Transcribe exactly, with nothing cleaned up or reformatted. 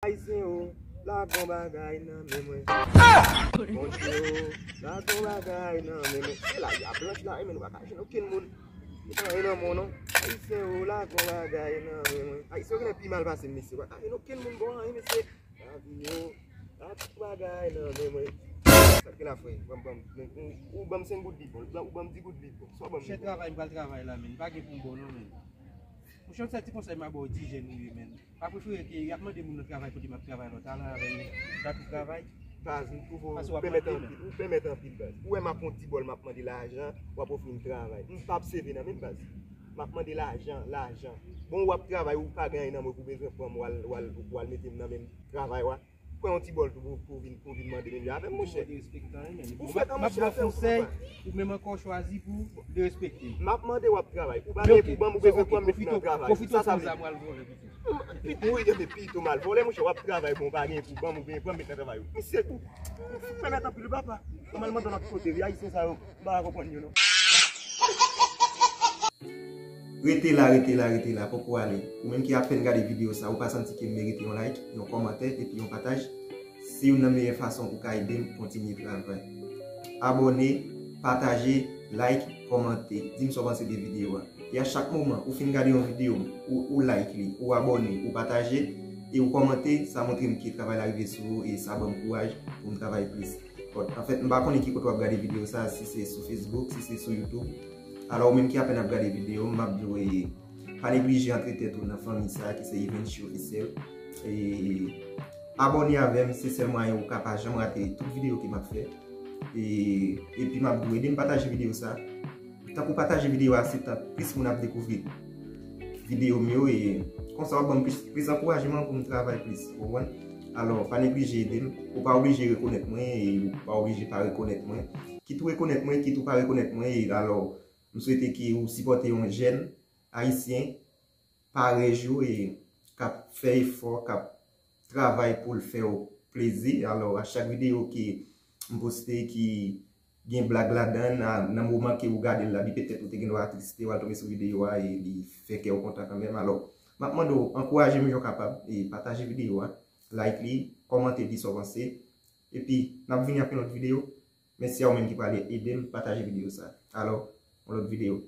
Ayisyen o, lage yon bagay nan men mwen. Bondye o, lage yon bagay nan men mwen. Se la y a blanch la, men nou pa ka jwenn okenn moun. Ou pa anyen nan men w non. Ayisyen o, lage yon bagay nan men mwen. Ayisyen o genlè pi mal pase m, mesye. Ou pa ka jwenn okenn moun bon anyen, mesye. Lavi o, lage yon bagay nan men mwen. Sa k gen la, frè? Ban m, ban m, ou, ou ban m senk goud li bon, ou ban m di goud li bon. Sa w ban m li bon. Chè travay, m pral travay la, men. Pa gen pou m bon non, men. Monchè, yon sèl ti konsèy m a ba w, ti jèn ou ye, men. Pa prefere ke y ap mande moun nan travay kote m ap travay la, w t al avè l, dat ou travay. Baz, m twouve w pèmèt anpil, ou pèmèt anpil, baz. Ou wè m ap pran ti bòl, m ap mande lajan, w ap ofri m travay. M p ap seve nan men m, baz. M ap mande lajan, lajan. Bon, w ap travay, ou pa gen anyen nan men w, ou bezwen pran m, w al, w al, w al mete m nan men m travay, w a. Pran yon ti bòl tou pou, pou vin, pou vin mande menm jan avè m, monchè. Ou fèt an monchè avè w, papa. Ou menm ankò chwazi pou derespekte m. M ap mande w ap travay. Ou pa gen pou ban m, ou bezwen pran m met nan travay. Sa sa vle di? Pito, wi, ebyen pito m al vòlè, monchè, w ap travay, bon, ou pa gen pou ban m, ou gen pran m met nan travay. Misye tou. Ou fou pèmèt anpil, papa. Kòman l mande w nan kote, wi, ayisyen sa yo, m pa ka konprann yo, non. Rete la, rete la, rete la, poko ale. Ou menm ki apèn gade videyo sa, ou pa santi ke m merite yon like, yon kòmantè, epi yon pataj? Se youn nan meyè fason ou ka ede m kontinye travay. Abòne, pataje, like, kòmante. Di m sa w panse de videyo a. E a chak moman, ou fin gade yon videyo m, ou, ou like li, ou abòne, ou pataje, e ou kòmante, sa montre m ke travay la rive sou ou, e sa ban m kouraj pou m travay plis. Bon, anfèt, m pa konnen ki kote w ap gade videyo sa, si se sou Facebook, si se sou YouTube. Alò, ou menm ki apèn ap gade videyo m, m ap di w, e, pa neglije antre tèt ou nan fanmi sa ki se Evenchi Officiel. E, abòne avè m, se sèl mwayen ou ka pa janm rate tout videyo ke m ap fè. E, epi m ap di w, ede m pataje videyo sa. Tank ou pataje videyo a, se tank plis moun ap dekouvri videyo m yo, e konsa w ap ban m plis, plis ankourajman pou m travay plis, ou konprann? Alò, pa neglije ede m. Ou pa oblije rekonèt mwen, e ou pa oblije pa rekonèt mwen. Kit ou rekonèt mwen, kit ou pa rekonèt mwen, e alò, m swete ke ou sipòte yon jèn ayisyen parèy ou e k ap fè efò, k ap travay pou l fè w plezi. Alò, a chak videyo ke m poste ki gen blag ladan l, a, nan moman ke ou gade l la, li petèt ou te gen dwa atriste, w al tonbe sou videyo a e li fè kè w kontan kanmenm. Alò, m ap mande w ankouraje m jan w kapab e pataje videyo a, like li, kòmante, di sa w panse. Epi, n ap vini ak yon lòt videyo. Mèsi a ou menm ki prale ede m pataje videyo sa. Alò, yon lòt videyo.